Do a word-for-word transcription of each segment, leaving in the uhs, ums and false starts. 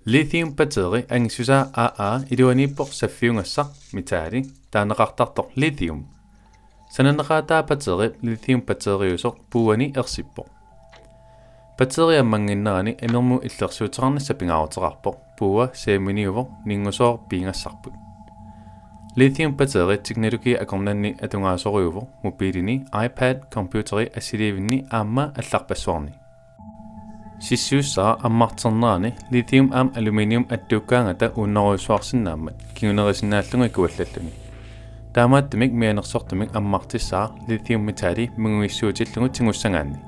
Lithium batteri angissusaa A A iluaniippoq saffiugassaq metali taaneqartartoq lithium. Sananeqaataa batteri lithium batteriusoq puuani ersippoq. Batteri ammannginnerani imermut illersuuteqarnissaq pingaaruteqarpoq, puua seeminiuvoq, ninngusooq piigassarput. Lithium batteri teknologi akornanni atugaasorujuuvoq mobiilini, iPad, computeri assiliivinni aamma allarpassuarni. Sissiussaq ammarternerani lithium aamma aluminium attuukkaangata uunnerujussuarsinnaammat kingunerisinnaallugu ikuallalluni. Taamaattumik mianersortumik ammartissaaq lithium metali minguissuutillugu tigussagaanni.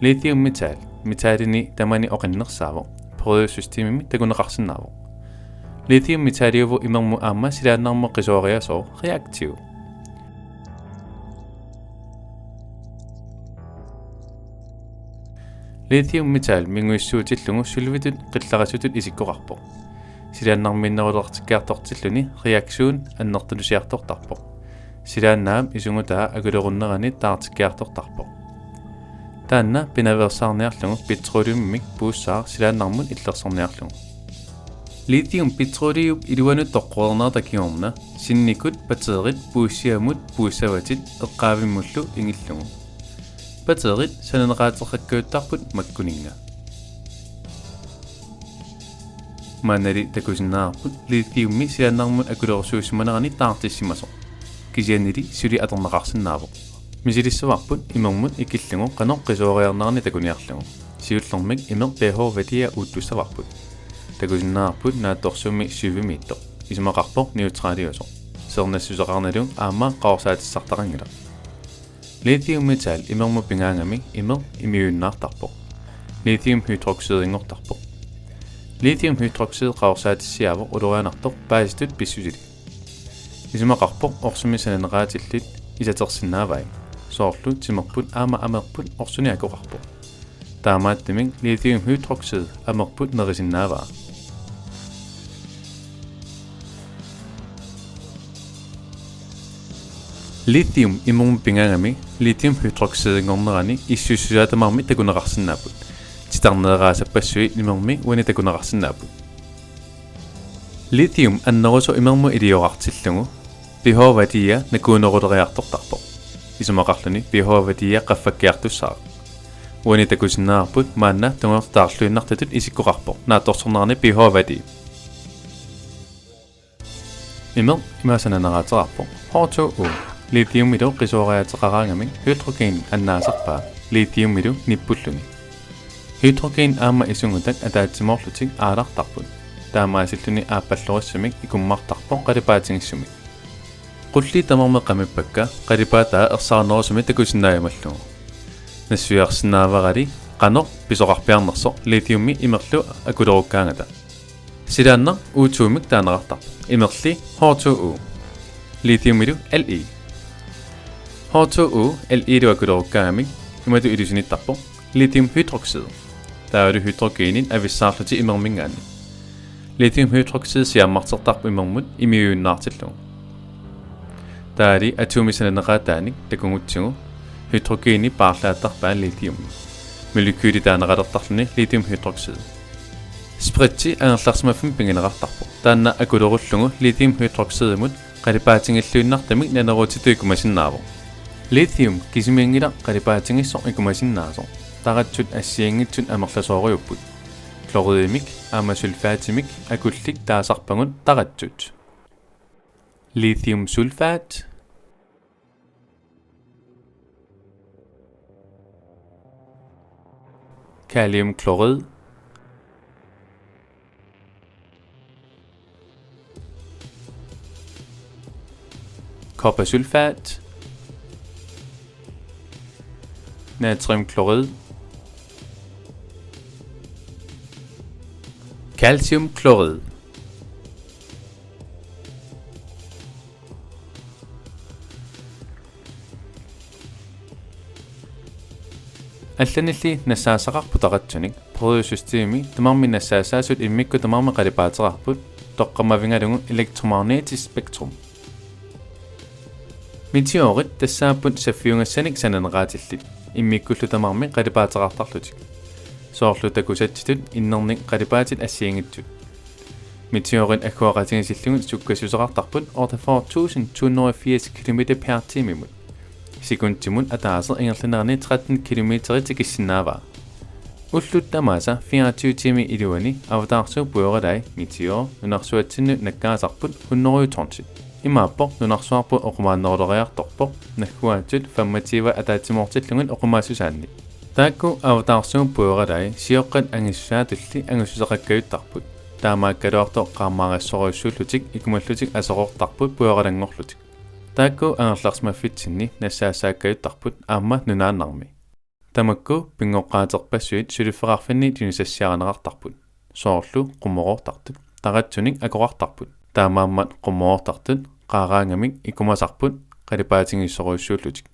Lithium metal metalini tamani oqinnersaavoq, periodesystemimi takuneqarsinnaavoq. Lithium metaliuvoq imermut aamma silaannarmut qisooriasooq, reaktiv. Lithium metal minguissuutillugu sølvitut qillarisutut isikkoqarpoq. Silaannarmiinnerulertikkiartortilluni reaktion annertusiartortarpoq. Silaannaap isugutaa akulerunnerani taartikkiartortarpoq. Taanna pinaveersaarniarlugu petroleumimik puussaaq silaannarmut illersorniarlugu. Lithium petroleum iluanut toqqoreernerata kingorna sinnikkut batteriit puussiamut puussavatit eqqaavimmullu ingillugu. Batteriit sananeqaateqakkajuttarput makkuninnga. Maannali takusinnaavarput lithiumi silaannarmut akulerussuussimanerani taartissimasoq. Kisiannili suli atorneqarsinnaavoq. Misilissavarput imermut ikillugu qanoq qisooriarnerani takuniarlugu. Siullermik imeq pH-værdia uuttussavarput. Takusinnaavarput naatsorsuummi syvimiittoq. Isumaqarpoq neutraliusoq. Seernassuseqarnalu aamma qaorsaatissartaqanngilaq. Lithium metal imermut pigaangami imeq imiujunnaartarpoq. Lithium hydroxidinngortarpoq. Lithium hydroxid qaorsaatissiaavoq ulorianartoq paasitut pissusili. Isumaqarpoq orsumik sananeqaatillit isatersinnaavai. Soorlu timerput aamma amerput orsunik akoqarpoq. Taamaattumik lithium hydroxid amerput nerisinnaavaa. Lithium imermut pigaangami lithium hydroxidinngornerani issussusaa tamarmi takuneqarsinnaapput. Titarneeraasappassuit imermi uani takuneqarsinnaapput. Lithium annerusoq imermut iliorartillugu pH-værdia nakuuneruleriartortarpoq. Isumaqarluni pH-værdia qaffakkiartussaaq. Uani takusinnaavarput maanna tungujortoq taarluinnartutut isikkoqarpoq naatsorsornerani pH-værdi. Imeq ima sananeqaateqarpoq: H two O. Lithiumilu qisooriaateqaraangamik hydrogen annaasarpaa lithiumilu nippulluni. Hydrogen aamma isugutak ataatsimoorlutik aalartarput. Taamaasilluni aappallorissamik ikummartarpoq qalipaatigissumik. Qulliit tamarmik qamippakka qalipaataa ersarinnerusumik takusinnaajumallugu. Nassuiarsinnaavarali qanoq pisoqarpiarnersoq lithiumi imerlu akulerukkaangata. Silaannaq O two-mik taaneqartarpoq, imerli H two O. Lithiumilu Li. H two O Li-lu akulerukkaangamik imatut ilusinittarpoq: lithium hydroxid. Taavalu hydrogenit avissaarlutik imerminngaanniit. Lithium hydroxid siammartertarpoq imermut imiujunnaartillugu. Taavalu atomit sananeqaataanik takugutsigu hydrogeni paarlaattarpaa lithium. Molekyli taaneqalertarluni lithium hydroxid. Spritti angerlarsimaffimmi pigineqartarpoq. Taanna akulerullugu lithium hydroxidimut qalipaatigilluinnartumik naneruutitut ikumasinnaavoq. Lithium kisimiinngilaq qalipaatigissoq ikumasinnaasoq. Taratsut assigiinngitsut amerlasoorujuupput. Kloridimik aamma sulfatimik akullit taasarpagut taratsut. Lithium sulfat. Kaliumklorid. Kobbersulfat. Natriumklorid. Calciumklorid. Allanilli nassaassaqarput taratsunik, periodesystemimi tamarmik nassaassaasut immikkut tamarmik qalipaateqarput, toqqammavigalugu elektromagnetisk spektrum. Meteorit tassaapput saffiugassanik sananeqaatillit, immikkullu tamarmik qalipaateqartarlutik. Soorlu takusatsitut innernik qalipaatit assigiinngitsut. Meteorit agguaqatigiissillugu sukkassuseqartarput otteogfyrre tusind to hundrede og firs kilometer per timemut. Sekundimut ataaseq ingerlanerani tretten kilometer tikissinnaavaa. Ullut tamaasa fireogtyve tiimit iluanni avataarsuup pujoralai Meteor nunarsuatsinnut nakkaasarput hundrede tonsit. Imaappoq nunarsuarput oqimaanneruleriartorpoq nagguaatsut femogtyve ataatsimoortillugit oqimaassusaanni. Taakku avataarsuup pujoralai sioqqat angissusaatulli angissuseqakkajuttarput. Taamaakkaluartoq qaammarissorujussuullutik ikumallutik aserortarput pujoralanngorlutik. Taakku angerlarsimaffitsinni nassaassaakkajuttarput aamma nunaannarmi. Tamakku pinngoqqaaterpassuit suliffeqarfinni tunisassiarineqartarput. Soorlu qummoroortartut. Taratsunik akoqartarput. Taamaammat qummoroortartut qaaraangamik ikumasarput qalipaatigissorujussuullutik.